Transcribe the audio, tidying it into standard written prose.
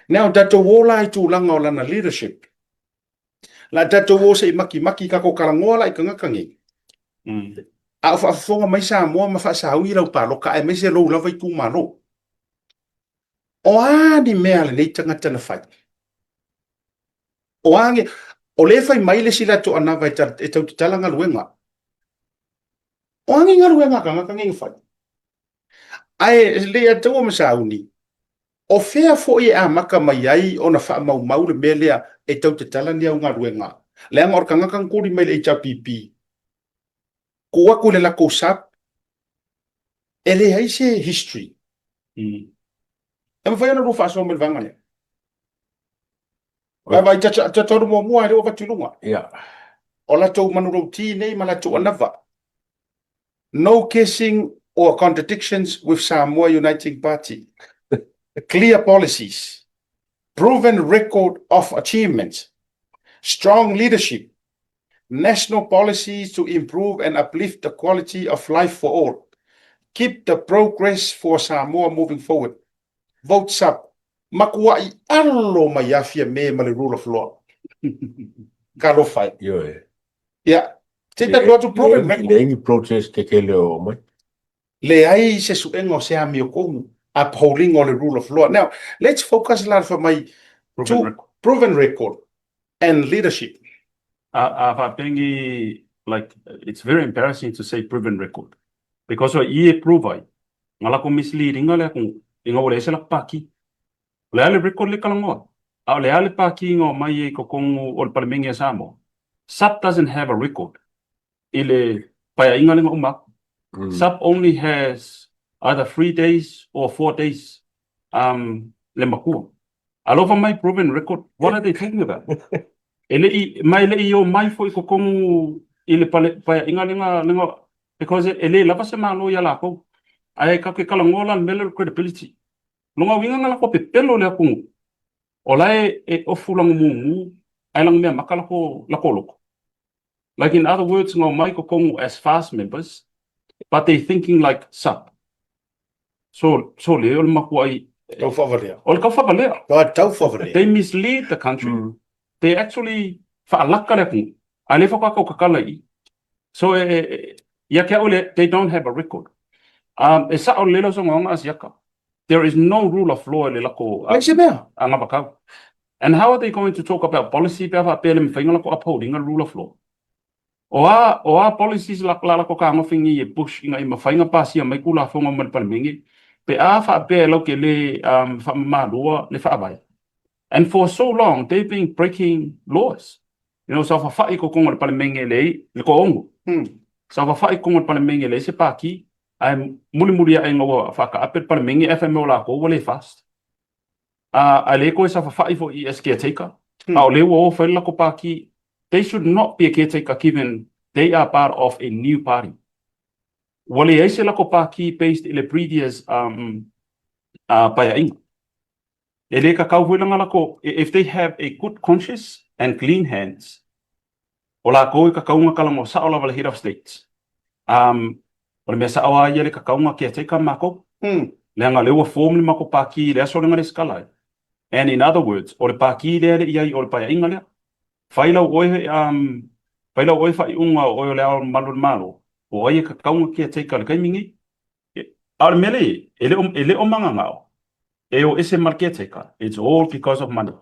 Now, tatou o la i tulaga o lana leadership. La tatou o se i makimaki tatou talanoa la i tagata nei. A o faafofoga mai Samoa ma faasaui lau paloka aemaise lou lava itumalo. O a ni mea a lenei tagata na fai? O a ni... O lea e fai mai le isi latou anava e, e tau tatala galuega. O a ni galuega a tagata nei na fai? Ae le ia taua ma sauni, o fea foi e amata mai ai ona faamaumau le mea lea e tau tatala ni au galuega? Leaga o le tagata na tuli mai le HRPP, tuu atu i le latou SAP, e leai se history. E mafai ona lua faasoa mai le vaega lea. Vaavaai, tata alu muamua lea ua avatu i luga. O latou manulauti nei ma latou anava. No kissing or contradictions with Samoa Uniting Party. Clear policies. Proven record of achievements. Strong leadership. National policies to improve and uplift the quality of life for all. Keep the progress for Samoa moving forward. Vote SUP. Matuai alo mai afia me ma le rule of law. Talofa e. Ioe. Ia, se i tatou atu proven record. Leai ni protest tetele o mai. Leai se suega o se amiotonu upholding o le rule of law. Now, let's focus la fai mai Proven record. Proven record and leadership. A faapengi, like, it's very embarrassing to say proven record. Because o i e prove ai, nga lako misleading le atunuu, ina ua leai se lako pākī. O le a le record le talanoa? A o le a le pākī na omai ai i totonu o le Palemene a Samoa? SUP doesn't have a record i le paeaiga lea na uma atu. SUP only has either 3 days or 4 days le matua. Alofa mai, proven record, what are they talking about? E le i, ma e le i o mai foi i totonu i le paeaiga lea, because e le lava se malo ia lakou. Ae tatou te talanoa la i le mea lea o le credibility. Lona uiga na lako pepelo le atunuu. O la e ofu lana mumu ae lana mea maka lako loko. Like, in other words, na omai totonu as FAST members, but they thinking like SUP. So le o le matuai Tau faavalea. O le tau faavalea. Tau faavalea. They mislead the country. They actually faalaka le atunuu. A le faatoa tau tatala i i. So e, ia te au le, they don't have a record. E sao lelei lau saunoaga Asiata. There is no rule of law i le lako Leai se mea. Agavakau. And how are they going to talk about policy pe a faapea le mafai ona lako upholding le rule of law? O a policies la lako fetagofi nei e push ina ia mafai ona pasia mai Tulafono ma le Palemene pe a faapea e lau te le faamamaluina le Faavae? And for so long, they've been breaking laws. Saofafai i totonu o le Palemene leai le toaono. Saofafai i totonu o le Palemene leai se pākī. Ae mulimuli ae ina ua faataape le Palemene ae fai mai o latou ua le FAST. Ae le toe saofafai foi as caretaker. A o lea ua o fai le lako pākī. They should not be a caretaker given they are part of a new party. Ua leai se lako pākī based i le previous paeaiga. E le kakau foi langa lako, if they have a good conscience and clean hands, o lakou e kakau ona talanoa sao lava le head of states. O le mea sao lava ia le kakau ona caretaker makou. Leaga o lea ua form le matou pākī i le aso lea na resitala ai. And in other words, o le pākī lea e le i ai o le paeaiga lea. Fai lau oe faaiuga o oe o le Ao Mamalu o le Malo, o ai e kakau ona caretaker i le taimi nei. A o le mea lea e le o magagao, e o ese ma le caretaker. It's all because of money.